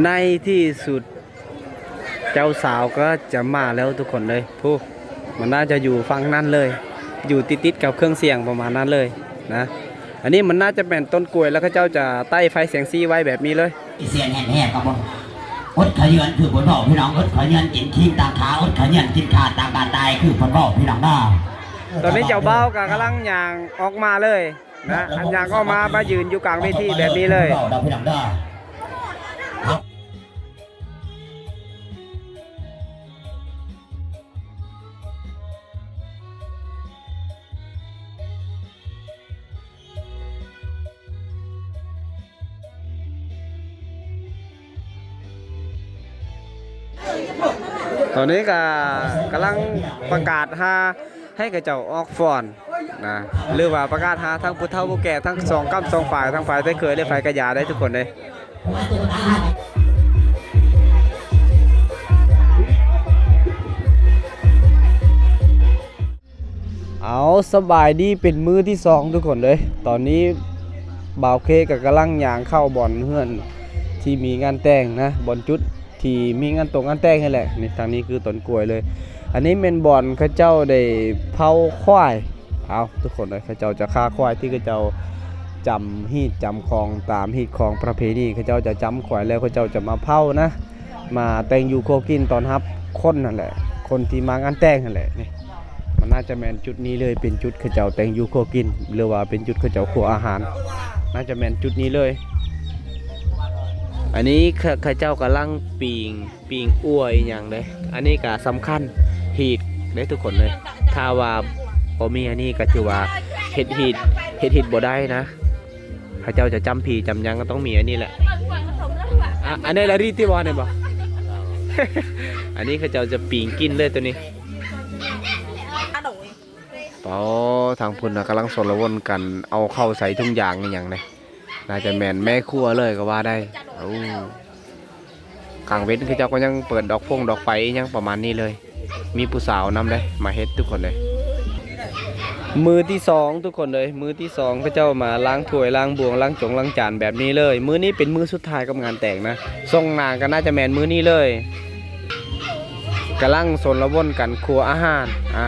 ໃນທີ່ສຸດ ເຈົ້າສາວກໍຈະມາແລ້ວທຸກຄົນເອີຍ. ຜູ້ ມັນໜ້າຈະຢູ່ຝັ່ງນັ້ນເລີຍ, ຢູ່ຕິດໆກັບເຄື່ອງສຽງປະມານນັ້ນເລີຍນະ. ອັນນີ້ມັນໜ້າຈະແມ່ນຕົ້ນກ້ວຍ ແລ້ວເຂົາເຈົ້າຈະໄຕ້ໄຟແສງສີໄວ້ແບບນີ້ເລີຍ. ສຽງແຫບໆກັບ ອົດຂະເຍືອນຄືເພິ່ນເວົ້າພີ່ນ້ອງ, ອົດຂະເຍືອນກິນຄີງຕ່າງຂາ, ອົດຂະເຍືອນກິນຂາຕ່າງການຕາຍຄືເພິ່ນເວົ້າພີ່ນ້ອງເດີ. ຕອນນີ້ເຈົ້າບ່າວກໍກຳລັງຍ່າງອອກມາເລີຍນະ, ຍ່າງອອກມາ ມາຢືນຢູ່ກາງເວທີແບບນີ້ເລີຍ. ຕອນນີ້ກໍກຳລັງປະກາດຫາໃຫ້ເຂົາເຈົ້າອອກຟ້ອນນະ ຫຼືວ່າປະກາດຫາທັງຜູ້ເຖົ້າຜູ້ແກ່ ທັງສອງກ້ຳສອງຝ່າຍ ທັງຝ່າຍໄທເຂີຍ ແລະ ຝ່າຍກະຢາໄດ໋ທຸກຄົນເດ້. ເອົາ ສະບາຍດີ ເປັນມື້ທີສອງທຸກຄົນເອີຍ. ຕອນນີ້ບ່າວເຄກໍກຳລັງຍ່າງເຂົ້າບ່ອນເຮືອນທີ່ມີງານແຕ່ງນະ, ບ່ອນຈຸດທີ່ມີງານຕົງງານແຕ່ງຫັ້ນແຫຼະ. ນີ້ ທາງນີ້ຄືຕົ້ນກ້ວຍເລີຍ. ອັນນີ້ແມ່ນບ່ອນເຂົາເຈົ້າໄດ້ເຜົາຄວາຍ. ເອົາ ທຸກຄົນເອີຍ, ເຂົາເຈົ້າຈະຂ້າຄວາຍທີ່ເຂົາເຈົ້າຈຳຮີດຈຳຄອງ ຕາມຮີດຄອງປະເພນີ. ເຂົາເຈົ້າຈະຈຳຄວາຍແລ້ວ ເຂົາເຈົ້າຈະມາເຜົານະ. ມາແຕ່ງຢູ່ຄົວກິນຕ້ອນຮັບຄົນຫັ້ນແຫຼະ, ຄົນທີ່ມາງານແຕ່ງຫັ້ນແຫຼະ. ນີ້ ມັນໜ້າຈະແມ່ນຈຸດນີ້ເລີຍ, ເປັນຈຸດເຂົາເຈົ້າແຕ່ງຢູ່ຄົວກິນ ຫຼືວ່າເປັນຈຸດເຂົາເຈົ້າຄົວອາຫານ, ໜ້າຈະແມ່ນຈຸດນີ້ເລີຍ. ອັນນີ້ເຂົາ ເຂົາເຈົ້າກຳລັງປີ້ງ ປີ້ງອົ່ວອີ່ຫຍັງເດ້. ອັນນີ້ກໍສຳຄັນ ຮີດເດ້ທຸກຄົນເອີຍ. ຖ້າວ່າບໍ່ມີອັນນີ້ກໍຖືວ່າເຮັດຮີດ ເຮັດຮີດບໍ່ໄດ້ນະ. ເຂົາເຈົ້າຈະຈຳຜີຈຳຫຍັງກໍຕ້ອງມີອັນນີ້ແຫຼະ. ອາ ອັນນີ້ລະ ຣີດຕິບໍ່ ອັນນີ້ບໍ່? ອັນນີ້ເຂົາເຈົ້າຈະປີ້ງກິນເລີຍໂຕນີ້. ອໍ ທາງພຸ້ນນະກຳລັງຊົນລະວົນກັນເອົາເຂົ້າໃສ່ທຸງຢາງອີ່ຫຍັງເດ້. ໜ້າຈະແມ່ນແມ່ຄົວເລີຍກໍວ່າໄດ້. ໂອ້ ກາງເວັນເຂົາເຈົ້າກໍຍັງເປີດດອກຟົງດອກໄຟຫຍັງປະມານນີ້ເລີຍ. ມີຜູ້ສາວນຳເດ້ ມາເຮັດທຸກຄົນເດ້. ມື້ທີສອງທຸກຄົນເອີຍ, ມື້ທີສອງເຂົາເຈົ້າມາລ້າງຖ້ວຍລ້າງບ່ວງ ລ້າງຈົງລ້າງຈານແບບນີ້ເລີຍ. ມື້ນີ້ເປັນມື້ສຸດທ້າຍກັບງານແຕ່ງນະ. ສົ່ງໜ້າກໍໜ້າຈະແມ່ນມື້ນີ້ເລີຍ. ກຳລັງຊົນລະວົນກັນຄົວອາຫານ. ອາ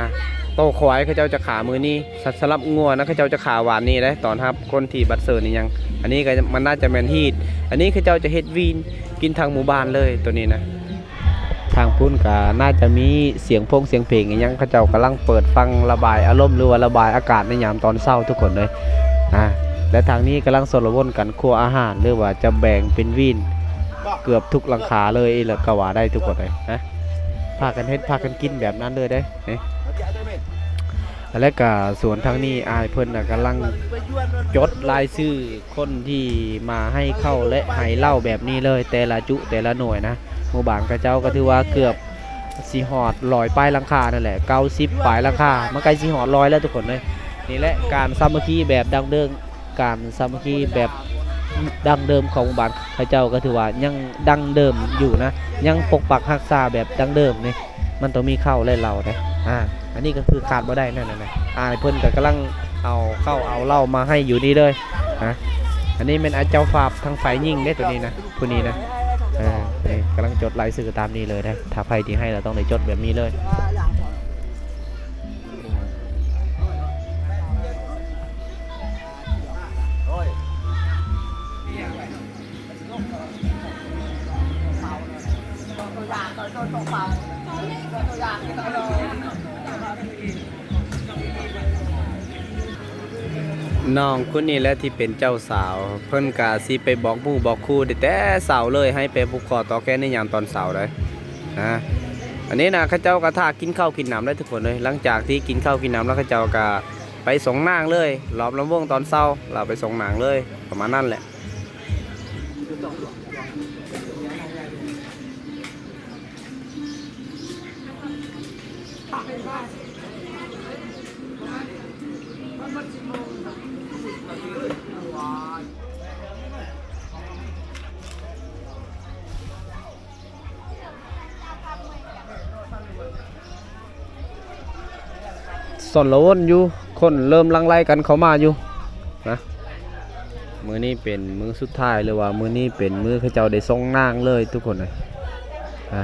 ໂຕຄວາຍເຂົາເຈົ້າຈະຂາມື້ນີ້. ສະ ສຳລັບງົວນະ ເຂົາເຈົ້າຈະຂາວານນີ້ເດ້ ຕ້ອນຮັບຄົນທີ່ບັດເຊີນອີ່ຫຍັງ. ອັນນີ້ກໍມັນໜ້າຈະແມ່ນຮີດ, ອັນນີ້ເຂົາເຈົ້າຈະເຮັດວີນກິນທັງໝູ່ບ້ານເລີຍໂຕນີ້ນະ. ທາງພຸ້ນກໍໜ້າຈະມີສຽງໂພງສຽງເພງອີ່ຫຍັງ, ເຂົາເຈົ້າກຳລັງເປີດຟັງລະບາຍອາລົມ ຫຼືວ່າລະບາຍອາກາດໃນຍາມຕອນເຊົ້າທຸກຄົນເອີຍ. ອາ ແລະ ທາງນີ້ກຳລັງຊົນລະວົນກັນຄົວອາຫານ ຫຼືວ່າຈະແບ່ງເປັນວີນເກືອບທຸກຫຼັງຄາເລີຍລະກໍວ່າໄດ້ທຸກຄົນເອີຍ. ອາ ພາກັນເຮັດພາກັນກິນແບບນັ້ນເລີຍເດ້ນີ້. ແລະກະສ່ວນທາງນີ້ອ້າຍເພິ່ນນະກຳລັງຈົດລາຍຊື່ຄົນທີ່ມາໃຫ້ເຂົ້າ ແລະ ໃຫ້ເຫຼົ້າແບບນີ້ເລີຍ ແຕ່ລະຈຸແຕ່ລະໜ່ວຍນະ. ໝູ່ບ້ານເຂົາເຈົ້າກໍຖືວ່າເກືອບຊິຮອດຮ້ອຍປາຍຫຼັງຄານັ້ນແຫຼະ, ເກົ້າສິບປາຍຫຼັງຄາ ມັນໃກ້ຊິຮອດຮ້ອຍແລ້ວທຸກຄົນເອີຍ. ນີ້ແຫຼະການສາມັກຄີແບບດັ້ງເດີມ ການສາມັກຄີແບບດັ້ງເດີມຂອງບ້ານເຂົາເຈົ້າກໍຖືວ່າຍັງດັ້ງເດີມຢູ່ນະ, ຍັງປົກປັກຮັກສາແບບດັ້ງເດີມນີ້. ມັນຕ້ອງມີເຂົ້າ ແລະ ເຫຼົ້າເດ້. ອາ ອັນນີ້ກໍຄືຂາດບໍ່ໄດ້ນັ້ນນະ. ອາ ເພິ່ນກໍກຳລັງເອົາເຂົ້າເອົາເຫຼົ້າມາໃຫ້ຢູ່ນີ້ເລີຍນະ. ອັນນີ້ແມ່ນອາເຈົ້າພາບທາງຝ່າຍຍິງເດ້ ຕົວນີ້ນະ ຜູ້ນີ້ນະ. ເອີ ນີ້ກຳລັງຈົດລາຍຊື່ຕາມນີ້ເລີຍເດ້. ຖ້າໃຜທີ່ໃຫ້ລະຕ້ອງໄດ້ຈົດແບບນີ້ເລີຍ. ນ້ອງຄົນນີ້ແຫຼະທີ່ເປັນເຈົ້າສາວ, ເພິ່ນກະຊິໄປບອກໝູ່ບອກຄູ່ໄດ້ແຕ່ເຊົ້າເລີຍ, ໃຫ້ໄປຜູກຄໍຕໍ່ແຂນໃນຍາມຕອນເຊົ້າເດ້. ນະ ອັນນີ້ນະ ເຂົາເຈົ້າກໍຖ້າກິນເຂົ້າກິນນ້ຳແລ້ວທຸກຄົນເອີຍ. ຫຼັງຈາກທີ່ກິນເຂົ້າກິນນ້ຳແລ້ວ ເຂົາເຈົ້າກໍໄປສົ່ງນາງເລີຍ, ລອບລຳວົງຕອນເຊົ້າ ແລ້ວໄປສົ່ງນາງເລີຍ ປະມານນັ້ນແຫຼະ. ຊອນລະວົນຢູ່ ຄົນເລີ່ມຫຼັ່ງໄຫຼກັນເຂົ້າມາຢູ່ນະ. ມື້ນີ້ເປັນມື້ສຸດທ້າຍ ຫຼືວ່າມື້ນີ້ເປັນມື້ເຂົາເຈົ້າໄດ້ສົ່ງນາງເລີຍທຸກຄົນເອີຍ. ອາ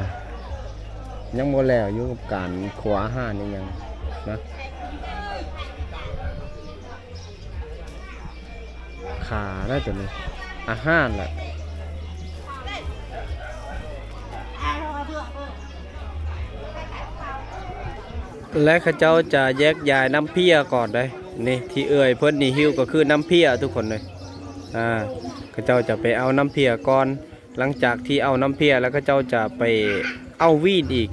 ຍັງບໍ່ແລ້ວ ຢູ່ກັບການຄົວອາຫານອີ່ຫຍັງນະ. ຂາໄດ້ຕົວນີ້ ອາຫານລະ. ແລະ ເຂົາເຈົ້າຈະແຍກຍ້າຍນ້ຳເພຍກ່ອນເດ້. ນີ້ທີ່ເອື້ອຍເພິ່ນນີ້ຫິ້ວກໍຄືນ້ຳເພຍທຸກຄົນເອີຍ. ອາ ເຂົາເຈົ້າຈະໄປເອົານ້ຳເພຍກ່ອນ. ຫຼັງຈາກທີ່ເອົານ້ຳເພຍແລ້ວ ເຂົາເຈົ້າຈະໄປເອົາວີນອີກ.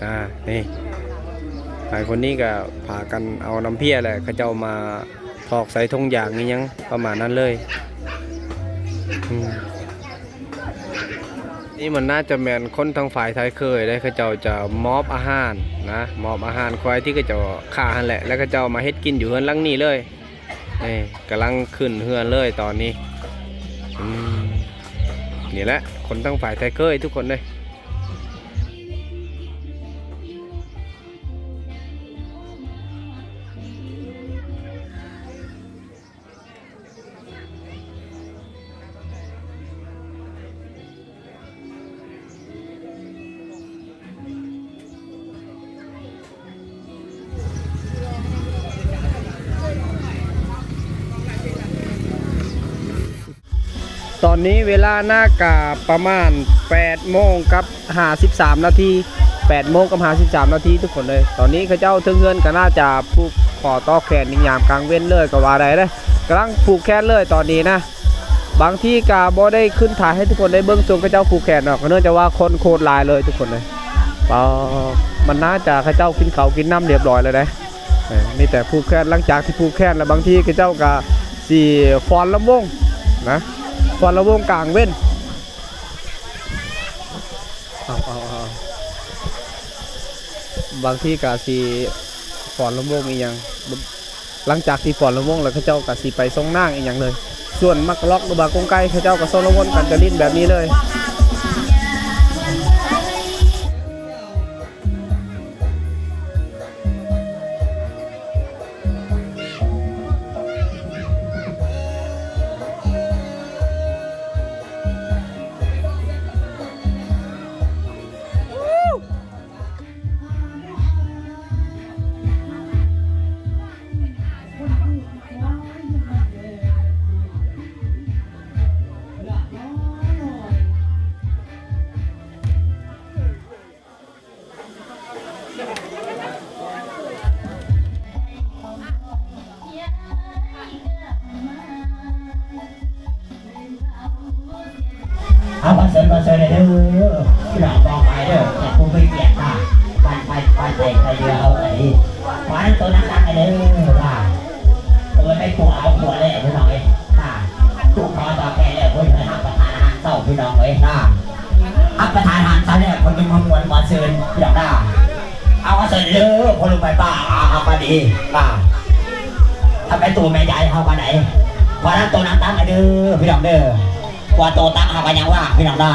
ອາ ນີ້ ຫຼາຍຄົນນີ້ກໍພາກັນເອົານ້ຳເພຍ ແລ້ວເຂົາເຈົ້າມາຖອກໃສ່ຖົງຢາງອີ່ຫຍັງປະມານນັ້ນເລີຍ. ອືມ ນີ້ມັນໜ້າຈະແມ່ນຄົນທາງຝ່າຍໄທເຄີຍເດ້, ເຂົາເຈົ້າຈະມອບອາຫານນະ, ມອບອາຫານຄວາຍທີ່ເຂົາເຈົ້າຂ້າຫັ້ນແຫຼະ ແລ້ວເຂົາເຈົ້າມາເຮັດກິນຢູ່ເຮືອນຫຼັງນີ້ເລີຍ. ນີ້ກຳລັງຂຶ້ນເຮືອນເລີຍຕອນນີ້. ອືມ ນີ້ແຫຼະ ຄົນທາງຝ່າຍໄທເຄີຍທຸກຄົນເດ້. ຕອນນີ້ເວລານາກະປະມານແປດໂມງກັບຫ້າສິບສາມນາທີ, ແປດໂມງກັບຫ້າສິບສາມນາທີທຸກຄົນເອີຍ. ຕອນນີ້ເຂົາເຈົ້າເທິງເຮືອນກໍໜ້າຈະຜູກຄໍຕໍ່ແຂນໃນຍາມກາງເວັນເລີຍກໍວ່າໄດ້ເດ້, ກຳລັງຜູກແຂນເລີຍຕອນນີ້ນະ. ບາງທີກະບໍ່ໄດ້ຂຶ້ນຖ່າຍໃຫ້ທຸກຄົນໄດ້ເບິ່ງຊ່ວງເຂົາເຈົ້າຜູກແຂນດອກ ເນື່ອງຈາກວ່າຄົນໂຄດຫຼາຍເລີຍທຸກຄົນເອີຍ. ປາ ມັນໜ້າຈະເຂົາເຈົ້າກິນເຂົ້າກິນນ້ຳລຽບຮ້ອຍແລ້ວເດ້. ເອີ ມີແຕ່ຜູກແຂນ, ຫຼັງຈາກທີ່ຜູກແຂນແລ້ວ ບາງທີເຂົາເຈົ້າກະຊິຟ້ອນລຳວົງນະ, ຟ້ອນລຳວົງກາງເວັນ. ເອົາ ເອົາ ເອົາ ບາງທີກະຊິຟ້ອນລຳວົງອີ່ຫຍັງ. ຫຼັງຈາກທີ່ຟ້ອນລຳວົງແລ້ວ ເຂົາເຈົ້າກໍຊິໄປສົ່ງນາງອີ່ຫຍັງເລີຍ. ສ່ວນໝາກກະລອກ ຫຼືວ່າກົງໄກ່ ເຂົາເຈົ້າກໍຊົນລະວົນກັນຈະຫຼິ້ນແບບນີ້ເລີຍ. ເອົາ ຂໍເຊີນ ຂໍເຊີນເດີ ພີ່ນ້ອງ ມອງໄປເດີ ແຂກຜູ້ມີກຽດນະ ບ້ານ ບ້ານ ບ້ານໃດໃຜເດີ ເອົາໄປ ມາໂຕນັ່ງໆ ເດີວ່າ ໂອ້ຍ ໄປຂົວເອົາຂົວແລ້ວ ພີ່ນ້ອງເອີຍ ອ່າ ຜູກຄໍຕໍ່ແຂນແລ້ວ ເພິ່ນໃຫ້ຮັບປະທານອາຫານເຊົ້າ ພີ່ນ້ອງເອີຍ ອ່າ ຮັບປະທານອາຫານເຊົ້າແລ້ວ ເພິ່ນຈຶ່ງມາມ່ວນມາຊື່ນ ພີ່ນ້ອງນະ. ເອົາ ເອົາເຊີນເດີ ພໍ່ລຸງໄປປ້າ ເອົາ ເອົາ ເອົາ ດີ ອ່າ ຖ້າແມ່ນໂຕແມ່ຍາຍເຮົາປານໃດ ວ່ານັ້ນໂຕນັ່ງຕັກໃຫ້ເດີ ພີ່ນ້ອງເດີ ວ່າໂຕຕັກເຮົາກໍຍັງວ່າ ພີ່ນ້ອງເດີ.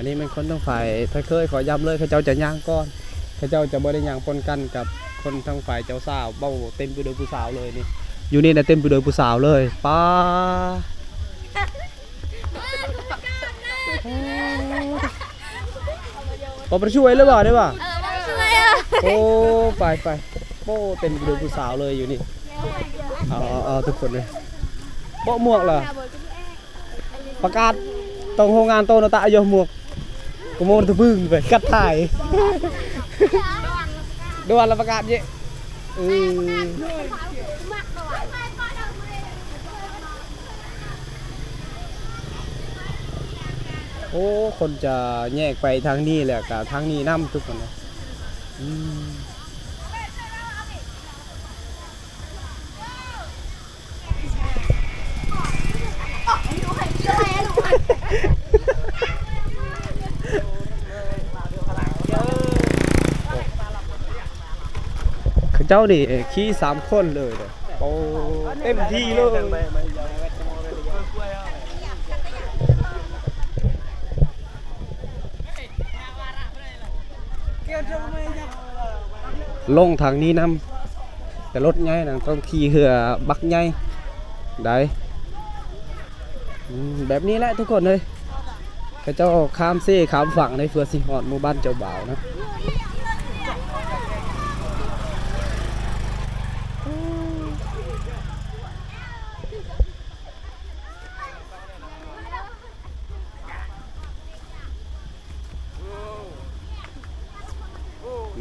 ອັນນີ້ແມ່ນຄົນທາງຝ່າຍໄທເຄີຍ ຂໍຢ້ຳເລີຍ ເຂົາເຈົ້າຈະຍ່າງກ່ອນ ເຂົາເຈົ້າຈະບໍ່ໄດ້ຍ່າງປົນກັນກັບຄົນທາງຝ່າຍເຈົ້າສາວ. ເວົ້າເຕັມໄປດ້ວຍຜູ້ສາວເລີຍນີ້ ຢູ່ນີ້ນະເຕັມໄປດ້ວຍຜູ້ສາວເລີຍ ປ້າ. ໂອ້ ບໍ່ໄປຊ່ວຍເລີຍບໍ່ ໄດ້ບໍ່? ເອີ ບໍ່ໄປຊ່ວຍ ໂອ້ ໄປໆ ໂອ້ ເຕັມໄປດ້ວຍຜູ້ສາວເລີຍຢູ່ນີ້. ເອົາໆໆ ທຸກຄົນເລີຍ ບໍ່ໝວກລະ ປະກາດຕ້ອງໂຮງງານໂຕນະຕະ ອາຍຸໝວກ ກະໂມນຕະບຶງໄປກັດຖ່າຍ ດ່ວນລະປະກາດເຍ ອືມ. ໂອ້ ຄົນຈະແຍກໄປທາງນີ້ ແລ້ວກະທາງນີ້ນຳ ທຸກຄົນເນາະ ອືມ. ເຂົາເຈົ້ານີ້ຂີ່ສາມຄົນເລີຍເດີ້ ໂອ້ ເຕັມທີ່ເລີຍ. ລົງທາງນີ້ນຳ ແຕ່ລົດໃຫຍ່ນະ ຕ້ອງຂີ່ເຮືອບັກໃຫຍ່ໄດ໋. ອືມ ແບບນີ້ແຫຼະທຸກຄົນເອີຍ ເຂົາເຈົ້າຂ້າມເຊຂ້າມຝັ່ງເດ້ ເພື່ອຊິຮອດໝູ່ບ້ານເຈົ້າບ່າວນະ.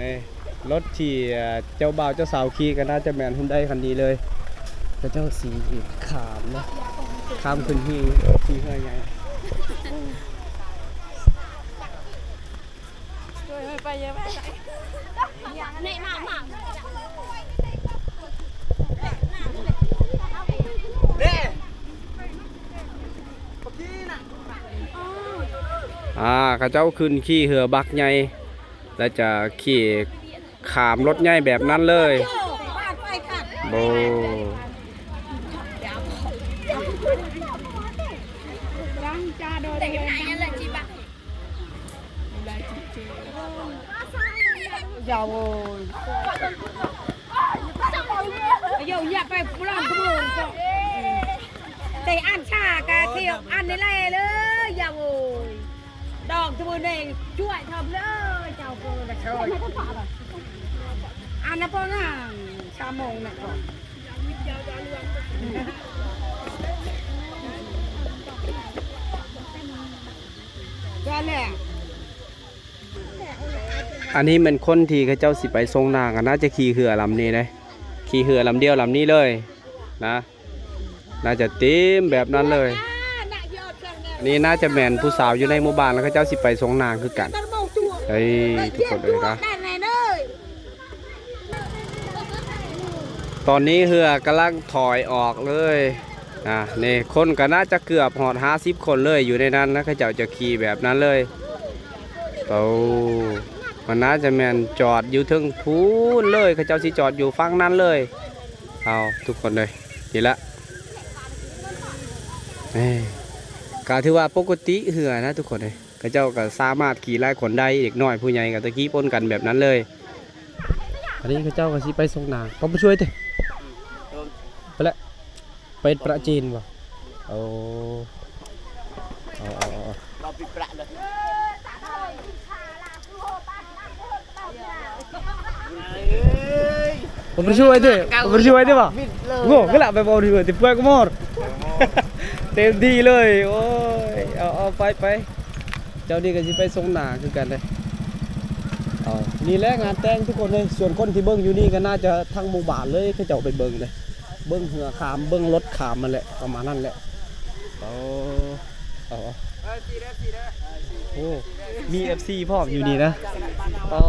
ນີ້ ລົດທີ່ ເອີ ເຈົ້າບ່າວເຈົ້າສາວຂີ່ກໍໜ້າຈະແມ່ນຮຸນໄດຄັນນີ້ເລີຍ ເຂົາເຈົ້າຊິຂ້າມເນາະ ຂ້າມຂຶ້ນຫີ່ ຂີ່ເຮືອໃຫຍ່. ອ່າ ເຂົາເຈົ້າຂຶ້ນຂີ່ເຮືອບັກໃຫຍ່ ແລ້ວຈະຂີ່ຂ້າມລົດໃຫຍ່ແບບນັ້ນເລີຍ. ໂອ້ ອັນນີ້ແມ່ນຄົນທີ່ເຂົາເຈົ້າຊິໄປສົ່ງນາງ ກໍໜ້າຈະຂີ່ເຮືອລຳນີ້ເດ້ ຂີ່ເຮືອລຳດຽວລຳນີ້ເລີຍນະ. ໜ້າຈະເຕັມແບບນັ້ນເລີຍ. ນີ້ໜ້າຈະແມ່ນຜູ້ສາວຢູ່ໃນໝູ່ບ້ານ ແລ້ວເຂົາເຈົ້າຊິໄປສົ່ງນາງຄືກັນ. ເອີຍ ທຸກຄົນເອີຍນະ ຕອນນີ້ເຮືອກຳລັງຖອຍອອກເລີຍ. ອ່າ ນີ້ຄົນກໍໜ້າຈະເກືອບຮອດຫ້າສິບຄົນເລີຍ ຢູ່ໃນນັ້ນນະ ເຂົາເຈົ້າຈະຂີ່ແບບນັ້ນເລີຍ. ໂອ້ ມັນໜ້າຈະແມ່ນຈອດຢູ່ເທິງພຸ້ນເລີຍ ເຂົາເຈົ້າຊິຈອດຢູ່ຝັ່ງນັ້ນເລີຍ. ເອົາ ທຸກຄົນເອີຍ ນີ້ລະ ເອີ ກໍຖືວ່າປົກກະຕິເຮືອນະ ທຸກຄົນເອີຍ ເຂົາເຈົ້າກໍສາມາດຂີ່ຫຼາຍຄົນໄດ້ ເດັກນ້ອຍຜູ້ໃຫຍ່ກໍຕະກີ້ປົນກັນແບບນັ້ນເລີຍ. ອັນນີ້ເຂົາເຈົ້າກໍຊິໄປສົ່ງນາງ ກໍໄປຊ່ວຍຕິ ໄປແລ້ວ. ໄປປະຈີນບໍ່? ໂອ້ ເອົາໆໆ ເອົາປິດປະເລີຍ. ບໍ່ໄປຊ່ວຍເດ້ ບໍ່ໄປຊ່ວຍເດ້ບໍ່? ໂອ້ ກະລະໄປບໍ່ຊ່ວຍຕິ ເພື່ອກະມໍ ເຕັມທີ່ເລີຍ. ໂອ້ຍ ເອົາໆ ໄປໆ ເຈົ້ານີ້ກໍຊິໄປສົ່ງນາງຄືກັນເດ້. ເອົາ ນີ້ແຫຼະງານແຕ່ງທຸກຄົນເອີຍ. ສ່ວນຄົນທີ່ເບິ່ງຢູ່ນີ້ກໍໜ້າຈະທັງໝູ່ບ້ານເລີຍ ເຂົາເຈົ້າໄປເບິ່ງເດ້. ເບິ່ງເຮືອຂ້າມ ເບິ່ງລົດຂ້າມຫັ້ນແຫຼະ ປະມານນັ້ນແຫຼະ. ໂອ້ ເອົາ ເອົາ ໂອ້ ມີເອັຟຊີພ້ອມຢູ່ນີ້ນະ. ອໍ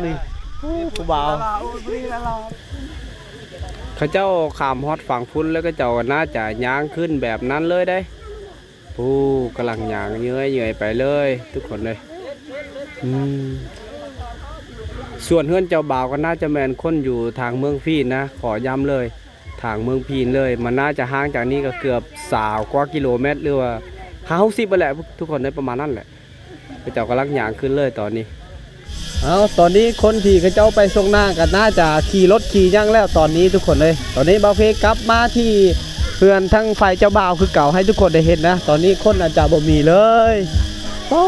ນີ້ ໂອ້ ຜູ້ບ່າວ ເຂົາເຈົ້າຂ້າມຮອດຝັ່ງພຸ້ນ ແລ້ວເຂົາເຈົ້າກໍໜ້າຈະຍ່າງຂຶ້ນແບບນັ້ນເລີຍເດ້. ໂອ້ ກຳລັງຍ່າງເຍື່ອຍໆໄປເລີຍ ທຸກຄົນເອີຍ. ອືມ ສ່ວນເຮືອນເຈົ້າບ່າວກໍໜ້າຈະແມ່ນຄົນຢູ່ທາງເມືອງພີນນະ ຂໍຢ້ຳເລີຍ ທາງເມືອງພີນເລີຍ. ມັນໜ້າຈະຫ່າງຈາກນີ້ກໍເກືອບຊາວກວ່າກິໂລແມັດ ຫຼືວ່າຫ້າຫົກສິບຫັ້ນແຫຼະ ທຸກຄົນເອີຍ ປະມານນັ້ນແຫຼະ. ເຂົາເຈົ້າກຳລັງຍ່າງຂຶ້ນເລີຍຕອນນີ້. ເອົາ ຕອນນີ້ຄົນທີ່ເຂົາເຈົ້າໄປສົ່ງນາງກໍໜ້າຈະຂີ່ລົດຂີ່ຫຍັງແລ້ວຕອນນີ້ທຸກຄົນເອີຍ. ຕອນນີ້ບ່າວເພກັບມາທີ່ເຮືອນທາງຝ່າຍເຈົ້າບ່າວຄືເກົ່າ ໃຫ້ທຸກຄົນໄດ້ເຫັນນະ. ຕອນນີ້ຄົນອາດຈະບໍ່ມີເລີຍ. ໂອ້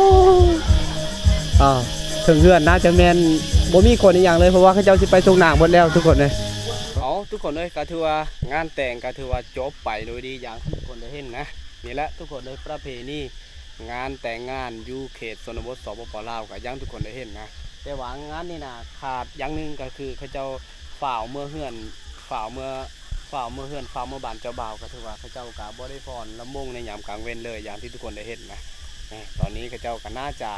ອ້າວ ເທິງເຮືອນໜ້າຈະແມ່ນບໍ່ມີຄົນອີ່ຫຍັງເລີຍ ເພາະວ່າເຂົາເຈົ້າຊິໄປສົ່ງນາງໝົດແລ້ວທຸກຄົນເອີຍ. ເອົາ ທຸກຄົນເອີຍ ກໍຖືວ່າງານແຕ່ງກໍຖືວ່າຈົບໄປໂດຍດີຢ່າງທີ່ທຸກຄົນໄດ້ເຫັນນະ. ນີ້ແຫຼະທຸກຄົນເອີຍ ປະເພນີ ງານແຕ່ງງານຢູ່ເຂດຊົນນະບົດ ສປປ ລາວ ກໍຢ່າງທຸກຄົນໄດ້ເຫັນນະ. ແຕ່ວ່າງານນີ້ນະ ຂາດຢ່າງໜຶ່ງກໍຄືເຂົາເຈົ້າຟ້າວເມືອເຮືອນ ຟ້າວເມືອ ຟ້າວເມືອເຮືອນ ຟ້າວເມືອບ້ານເຈົ້າບ່າວ ກໍຖືວ່າເຂົາເຈົ້າກໍບໍ່ໄດ້ຟ້ອນລຳວົງໃນຍາມກາງເວັນເລີຍ ຢ່າງທີ່ທຸກຄົນໄດ້ເຫັນນະ. ນີ້ ຕອນນີ້ເຂົາເຈົ້າກໍໜ້າຈະ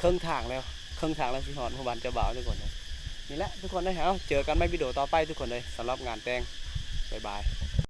ເຄິ່ງທາງແລ້ວ ເຄິ່ງທາງແລ້ວຊິຮອດເມືອບ້ານເຈົ້າບ່າວທຸກຄົນເອີຍ. ນີ້ແຫຼະທຸກຄົນເອີຍ ເອົາ ເຈີກັນໃໝ່ວິດີໂອຕໍ່ໄປທຸກຄົນເອີຍ ສຳລັບງານແຕ່ງ. ບາຍບາຍ.